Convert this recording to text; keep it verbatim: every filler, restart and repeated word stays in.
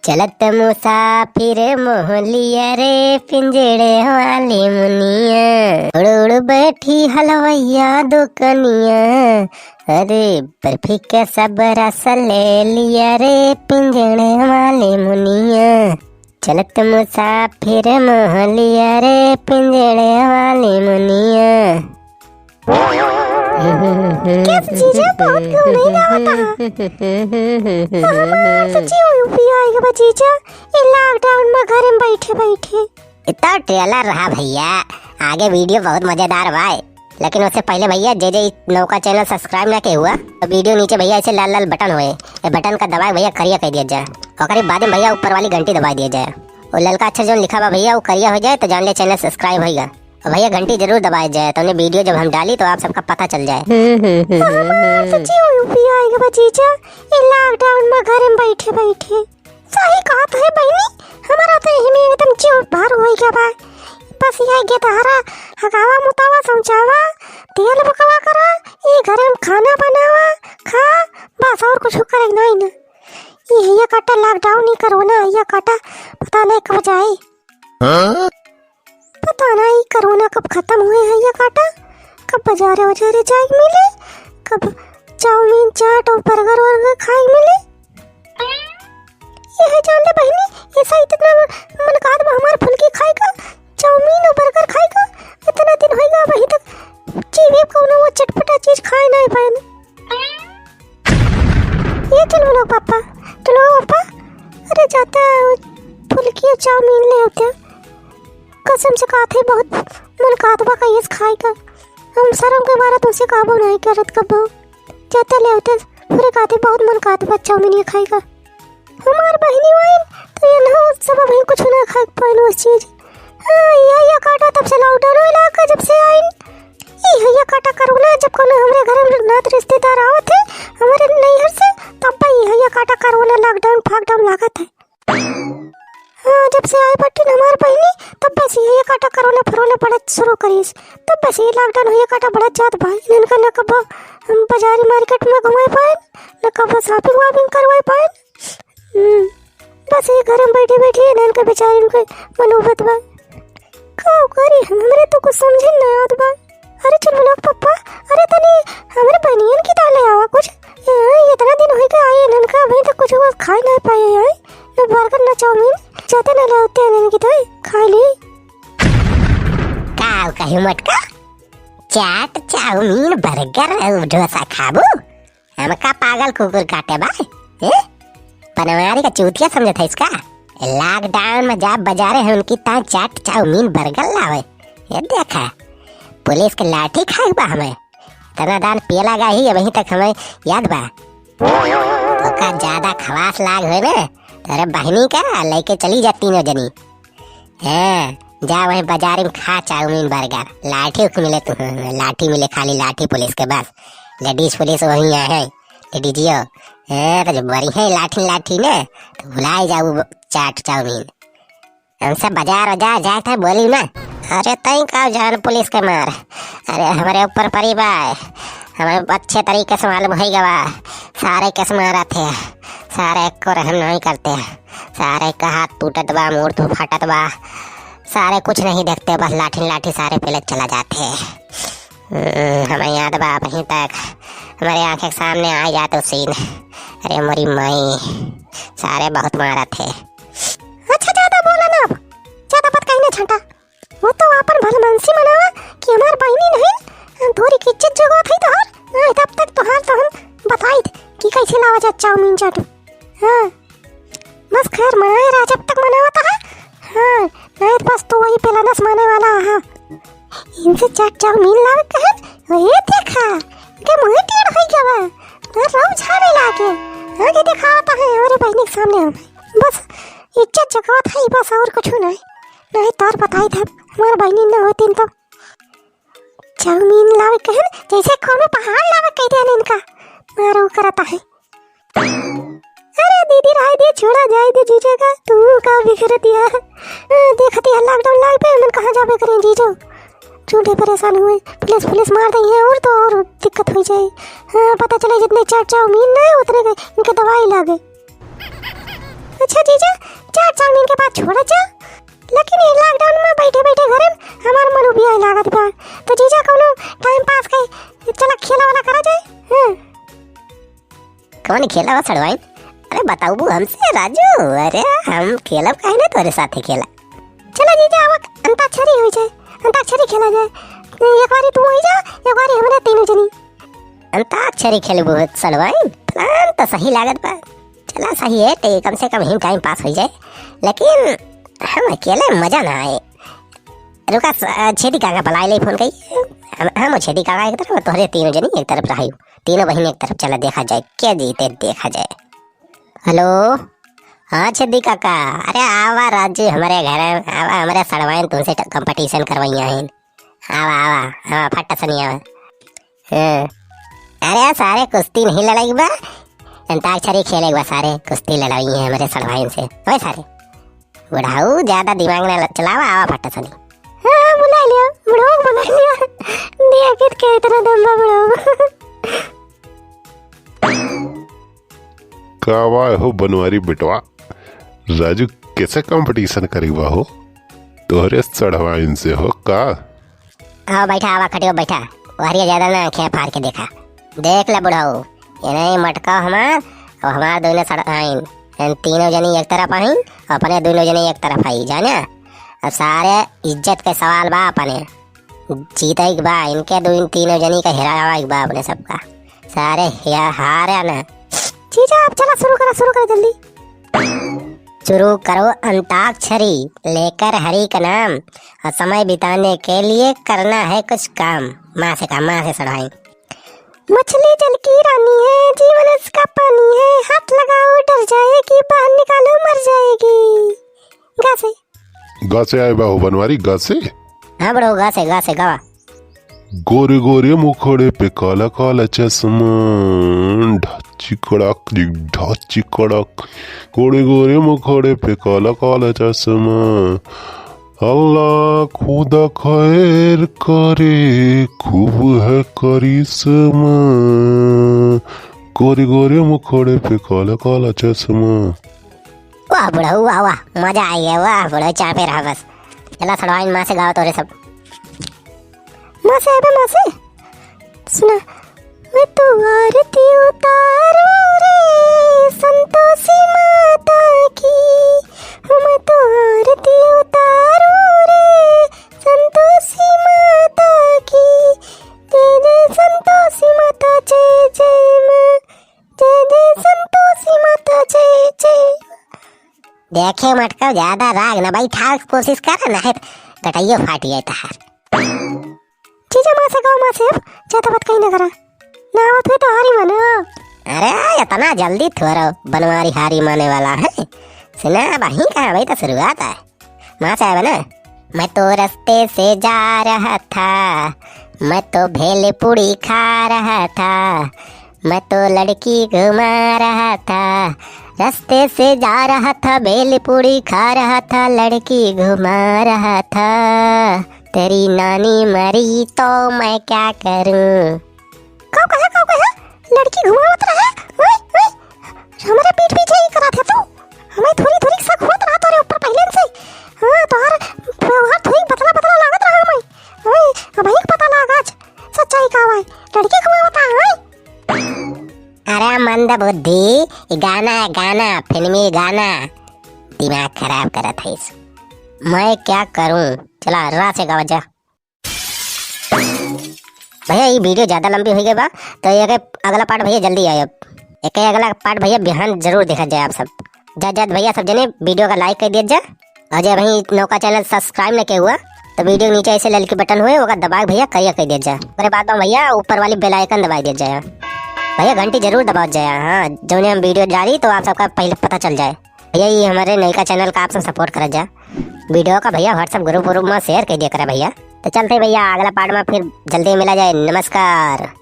चलत मुसाफिर मोह लिया रे पिंजड़े वाली मुनिया, उड़ उड़ बैठी हलवैया दुकनिया, अरे बर्फी के सब रस ले लिया रे पिंजड़े वाली मुनिया। चलत मुसाफिर मोह लिया रे पिंजड़े वाली मुनिया। कैसे जीजा बहुत क्यों नहीं गावता? हमार सच्ची हुई पिया आएगा बा जीजा, ये lockdown में घर में बैठे बैठे। इतना trailer रहा भैया, आगे video बहुत मजेदार बा। लेकिन उससे पहले भैया, जे जे इ नौका channel subscribe ना के हुआ, तो video नीचे भैया ऐसे लाल लाल button होए, ये button का दबाए भैया करिया कर दिया जाए। ओकरे बाद में भैया ऊपर वाली घंटी दबाई दिया जाए। वो ललका अक्षर जो लिखा बा भैया, वो करिया हो जाए तो जान ले channel subscribe होइगा। और भैया घंटी जरूर दबाए जाए, तो video जब हम डाली तो आप सबका पता चल जाए। हमार सच्ची हुई पिया आएगा बा जीजा, ये lockdown में घर में बैठे बैठे। सही कहत है बहिनी, हमारा तो यही में एकदम जीव भर होई गया बा। बस ये गेदहरा हगावा मुतावा समझावा, तेल बकवा करा, ये घर में खाना बनावा, खा, बस और कुछ करे नहीं ना। ये, ये काटा lockdown ही कोरोना, ये काटा पता नहीं कब जाए। हाँ? पता नहीं कोरोना कब खत्म हुए है ये काटा, कब बाजारे वजारे जाए के मिले, कब चाउमीन चाट और burger वर्गर खाए के मिले। ये है जान ले बहिनी, ऐसा इतना मन कहत बा हमार फुल्की खाए का, चाउमीन और burger खाए का। इतना दिन होइगा अबहीं तक जीभ में कौनो वो चटपटा चीज खाए नहीं पाए। ये चल बोलो पापा, चलो पापा, अरे जाता है फुल्की और चाउमीन ले आते हैं। कसम से कहत है बहुत मन कहत बा कहिए से खाए का। हम शर्म के मारे तुमसे कहबो नहीं करत कबो। जाते ले आते पूरे कहते बहुत मन कहत बा चाउमीन ये खाए का। हमार बहिनी वाइन तो ये ना सब अभी कुछ ना खा पाइन उस चीज। हाँ, ये, ये काटा तब से lockdown होला का जब से आइन। ई है ये काटा कोरोना जब कोनो हमरे घर में नात रिश्तेदार आवत है हमरे नैहर से, तब ये है ये काटा कोरोना lockdown फाकडाउन लागत है। हाँ, जब से आए बाटिन हमार बहिनी, तब से ये काटा कोरोना फरोना पड़त शुरू करिस। तब से ये lockdown हुए काटा बढ़त जात बा। इनका न कबो हम बाजारी market में घुमाए पाएन, न कबो shopping वॉपिंग करवाए पाएन। हम्म, बस ये घर में बैठे बैठे इनका बेचारी इनके मनोबत बा। का करी हम, हमरे तो कुछ समझे न आवत बा। अरे चुलबुलक पप्पा, अरे तनी हमरे बहनियन की दाल ले आवा कुछ। ए, इतना दिन होई के आए इनन का, अभी तक कुछ वो खाए नहीं पाए हैं। न burger न चाउमीन, जाते न ले आते हैं इनकी तो खाए ली। का कही मटका, चाट चाउमीन burger और डोसा खाबू? हमका पागल कुकुर काटे बा, ए? पनवारी का चूतिया समझत है इसका? Lockdown में जा बाजारे है उनकी तान चाट चाउमीन burger लावे। ये देखा, पुलिस के लाठी खाए बा हमें। इतना दान पियला गा ही अबहीं तक हमें याद बा। ओका ज्यादा खवास लाग होए ना, तेरे बहनी का लेके चली जा तीनों जनी। हाँ, जा वहीं बाजार में खा चाउमीन burger, लाठी उख मिले तू, लाठी मिले, खाली लाठी पुलिस के बस। Ladies पुलिस वहीं है, ladies-ियो। हाँ, तो जब बड़ी है लाठी लाठी ने, तो भुलाई जाऊ चाट चाउमीन। हमसे बाजार बाजार जाए थे बोली ना। अरे तई का जान पुलिस के मार, अरे हमरे ऊपर परी बा, हमें अच्छे तरीके से मालूम होई गवा। सारे केस मारत है, सारे को रहम नहीं करते। सारे का हाथ टूटत बा, मूड़ तो फाटत बा, सारे कुछ नहीं देखते, बस लाठी लाठी सारे पेले चला जाते। हम्म, हमें याद बा अबहीं तक, हमारे आँखें के सामने आ जाते scene। अरे मोरी माई, सारे बहुत मारत है। अच्छा ज्यादा बोला ना, अब ज्यादा बात कहीं ना छंटा। वो तो आपन भलमनसी मनावा कि हमार बहिनी नहीं, थोड़ी की इज्जत जगत है तोहार। हाँ, तब तक तोहार तो हम बताई थे कि कैसे लावा जा चाउमीन चाट। हाँ, बस खैर मनाए रहा, जब तक मनावा था। हाँ, नहीं तो बस तू वही पेला नस माने वाला है। इनसे चाट चाउमीन लावे कहे, ये देखा, इनके मुँह टेढ़ होई गवा, ना रोब झाड़े लागे। आगे दिखावा था है हमारे बहिनी के सामने हम। बस इज्जत जगत है बस, और कुछ नहीं। नहीं तो और बताई था, हमार बहिनी न होती तो चाउमीन लावे कहन, जैसे कोनो पहाड़ लावे कह दिया इनका। मारो करता है। अरे दीदी, रहे दे, छोड़ा जाए दे जीजा का, तू का बिखर दिया। अ, देखती है lockdown लाग पे, मन कहाँ जाबे करें जीजो। झूठे परेशान हुए, पुलिस, पुलिस मार देई है और तो और दिक्कत हो जाए। हाँ, पता चले जितने चाट चाउमीन ना उतने के इनके दवाई लागे। अच्छा जीजा, छोड़ा जा, लेकिन ये lockdown में बैठे बैठे घरे में हमार मन उबियाए लागत बा। तो जीजा कौनो time pass के चला खेला वाला करा जाए। हाँ। कौन खेला हो सड़वाइन? अरे बताऊ हमसे राजू, अरे हम खेलब काहे ना तोरे साथे खेला। चला जीजा आवा अंताक्षरी हो जाए, अंताक्षरी खेला जाए। एक बारी तू हो जा, एक बारी हमरे तीनों जनी। अंताक्षरी खेलबू सड़वाइन? Plan तो सही लागत बा। चला सही है, ते कम से कम ही time pass हो जाए, लेकिन हम अकेले मजा ना आए। रुका, स-, छेदी काका बुलाए ले phone कई। हम, हम छेदी काका एक तरफ, तोहरे तीनों जनी एक तरफ रही, तीनों बहिन एक तरफ। चला देखा जाए के जीते, देखा जाए। Hello, हाँ छेदी काका, अरे आवा राजू हमरे घर, आवा हमरे सड़वाइन तुमसे ट-, competition करवाइया हैं। आवा, आवा, आवा, फट सनी आवा। हाँ। अरे सारे कुश्ती नहीं लड़ाई बा, अंताक्षरी खेले बा सारे, कुश्ती लड़ाई है हमरे सड़वाइन से। ओए सारे, बुढ़ाऊ ज्यादा दिमाग ना ल-, चलावा, आवा फट सनी। हाँ, हाँ, बुला लिया, बुढ़ऊ बुला लिया। देख के इतना दम बा बुढ़ऊ। का बा हो बनवारी बेटवा, राजू कैसे competition करी बा हो? तोहरे सड़वाइन से हो का? आवा बैठा, आवा खटियो बैठा। वहरिया ज्यादा ना आँखें फाड़ के देखा। देख ले बुढ़ऊ, ये नहीं मटका हमार, और हमार दोनों सड़वाइन। इन तीनों जनी एक तरफ आइन, अपने दोनों जनी एक तरफ आई, जाना? अब सारे इज्जत के सवाल बा अपने। जीते के बा, इनके दो, इन तीनों जनी का हरावे के बा अपने सबका। सारे हे-, हारे ना। जीजा, आप चला शुरू करा, शुरू करा जल्दी। शुरू करो अंताक्षरी, लेकर हरि का नाम, और समय बिताने के लिए करना है कुछ काम। माँ से कहा, माँ से सड़वाइन। मछली जल की रानी है, जीवन उसका पानी है, हाथ लगाओ डर जाएगी, बाहर निकालो मर जाएगी। गा से। गा से आए बा हो बनवारी, गा से। हाँ बुढ़ऊ, गा से, गा से, गावा। गोरे गोरे मुखड़े पे काला काला चश्मा, ढाची कड़क, ढाची कड़क। गोरे गोरे मुखड़े पे काला काला चश्मा, अल्लाह खुदा खैर करे, खूब है करिश्मा। गोरे गोरे मुखड़े पे काला काला चश्मा। वाह बुढ़ऊ, वाह, वाह, मजा आई है, वाह बुढ़ऊ, चापे रहा बस। चला सड़वाइन माँ से गावा तोरे सब। माँ से आवे, माँ से। सुना। मैं तो आरती उतारूं रे संतोषी माता की, मैं तो आरती उतारूं रे संतोषी माता की, जय जय संतोषी माता, जय जय माँ, जय जय संतोषी माता, जय जय माँ। देखे मटका, ज्यादा राग ना बैठावे के कोशिश कर, ना है तो गटइयो फाट जाए तहार। जीजा माँ से गावा, माँ से, अब ज्यादा बात कहीं ना करा। ना आवत है तो हारी मानो। अरे, इतना जल्दी थोड़ा बनवारी हारी माने वाला है। सुना, अब अहीं कहाँ, अभी तो शुरुआत है। माँ से आवे ना। मैं तो रस्ते से जा रहा था, मैं तो भेल पूड़ी खा रहा था, मैं तो लड़की घुमा रहा था, रस्ते से जा रहा था, भेल पूड़ी खा रहा था, लड़की घुमा रहा था। तेरी नानी मरी तो मैं क्या करूं? का कहा, का कहा? लड़की घुमावत रहे? ओए, ओए, हमरे पीठ पीछे ही करत है तू। हमें थोड़ी, थोड़ी शक होत रहा तोरे ऊपर पहले से। हाँ, तोहर व्यवहार थोड़ी बदला, बदला लागत रहा हमें। हमें अबहीं पता लागा आज सच्चाई का भाई। लड़की घुमावत है, हाँ? अरे मंद बुद्धि, ये गाना है, गाना, फिल्मी गाना। दिमाग खराब करत है इस। मैं क्या करूं? चला, रा से गावा जा। भैया, ये video ज्यादा लंबी हो गई बा, तो ये के अगला part भैया जल्दी आए। अब एक अगला part भैया बिहान जरूर देखा जाए आप सब। जा, जा भैया, सब जने video का like कर दिया जा, और जे अभी नौका channel subscribe न के हुआ, तो video के नीचे ऐसे ललकी button हुए, ओका दबा के भैया करिया कर दिया जा। ओकरे बाद में भैया ऊपर वाली bell icon दबा दिया जाए। भैया घंटी जरूर दबाओ जाए, हाँ, जौने हम video डाली तो आप सबका पहले पता चल जाए। भैया, ये हमारे नयका channel का आप सब support करा जा। Video का भैया WhatsApp group व्रुप में share कर दिया करा भैया। तो चलते हैं भैया, अगला part में फिर जल्दी मिला जाए। नमस्कार।